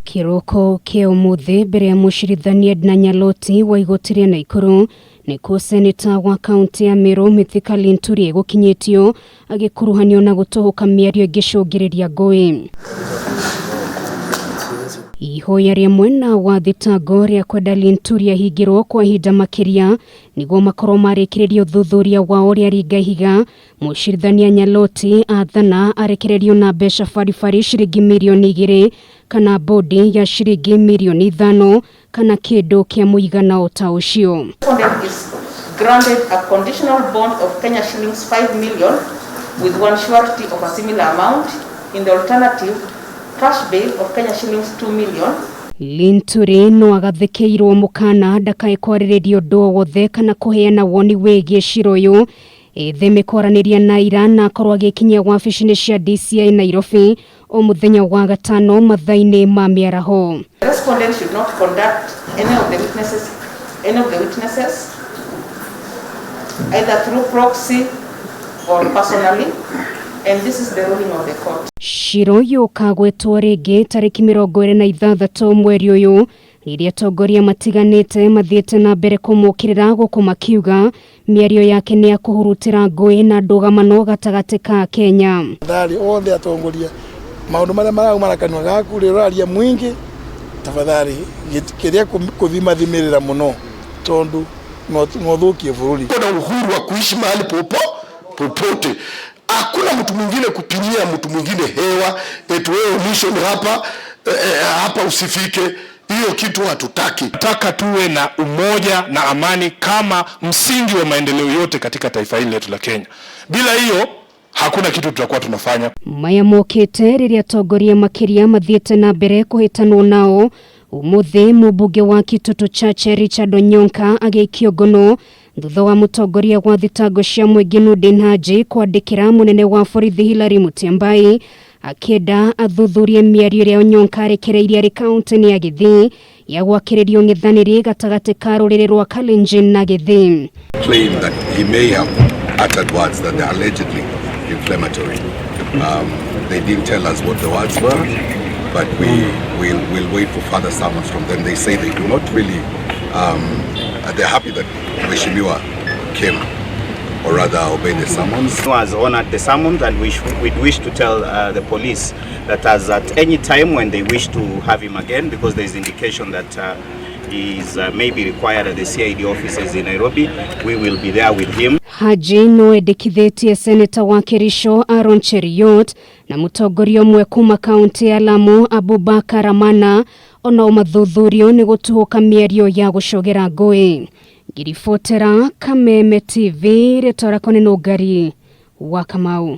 Kĩroko kĩa ũmũthĩ mbere ya mũcirithania Edna Nyaloti wa igoti rĩa Naikuru nĩkuo seneta wa kaunti ya Meru Mithika Linturi gũkinyĩtio agĩkuruhanio na gũtũhũka mĩario ĩngĩcũngĩrĩria ngũĩ. Ihoya rĩa mwena wa thitango rĩa kwenda Linturi ahingĩrwo kwa ihinda makĩria nĩguo makorwo marĩkĩrĩria ũthuthuria wao rĩaringa ihiga. Mũcirithania Nyaloti athana arekererio na mbeca baribari ciringi mirioni 2 kana bodi ya ciringi mirioni 5 kana kĩndũ kĩa mũigana o ta ũcio. Respondent is granted a conditional bond of Kenya shillings 5 million with one surety of a similar amount. In the alternative, cash bail of Kenya shillings 2 million. Linturi no agathĩkĩirwo mũkana ndakae kwarĩrĩria ũndũ o wothe kana kũheana woni wĩgiĩ cira ũyũ, etheme kwaranĩria na aira na akorwo agĩkinyia wabici-inĩ cia DCI Nairobi o mũthenya wa gatano mathaa-inĩ ma mĩaraho. The respondent should not conduct any of the witnesses either through proxy or personally, and this is the ruling of the court. Cira ũyũ ũkagwetwo rĩngĩ tarĩki 26 mweri ũyũ, rĩrĩa atongoria matiganĩte mathiĩte na mbere kũmũkĩrĩra gũkũ makiuga mĩario yake nĩ ya kũhurutĩra ngũĩ na ndũgamano gatagatĩ ka Kenya. Tafadhali othe atongoria, maũndũ marĩa marauma na kanua gaku rĩ ũraria mwingĩ, tafadhali kĩrĩa kũthimathimĩrĩra mũno tondũ no ũthũkie bũrũri. Kuna uhuru wa kuishi mahali popote. Hakuna mtu mwingine kupimia mtu mwingine hewa eti wewe mwisho ni hapa, hapa usifike. Hiyo kitu hatutaki. Nataka tuwe na umoja na amani kama msingi wa maendeleo yote katika taifa hili letu la Kenya. Bila hiyo hakuna kitu tutakuwa tunafanya. Maya mokĩte rĩrĩa atongoria makĩria mathiĩte na mbere kũhĩtanwo nao. Ũmũthĩ mũmbunge wa Kitutu Chache Richard Onyonka agĩikio ngono thutha wa mũtongoria wa thitango cia mũingĩ Nurdin Haji kwandĩkĩra mũnene wa borithi Hilary Mutyambai akĩenda athuthurie mĩario ĩrĩa Onyonka arekereirie arĩ kaunti-inĩ ya Gĩthii ya gwakĩrĩrio ng'ethanĩri gatagatĩ ka rũrĩrĩ rwa Kalenjin na Gĩthii. Claim that he may have uttered words that are allegedly inflammatory. They didn't tell us what the words were, but we will wait for further summons from them. They say they do not really, they're happy that Mheshimiwa came, or rather obeyed the summons. Was honored the summons, and we'd wish to tell the police that as at any time when they wish to have him again, because there is indication that he is maybe required at the CID offices in Nairobi, we will be there with him. Haji no endekithĩtie seneta wa Kericho Aaron Cheruiyot na mũtongoria ũmwe kuma kaunti ya Lamu Abubakar Amana onao mathuthurio nĩ gũtuhũka mĩario ya gũcogera ngũĩ. Ngiribotera Kameme TV, rĩtwa rĩakwa nĩ Nũngari wa Kamau.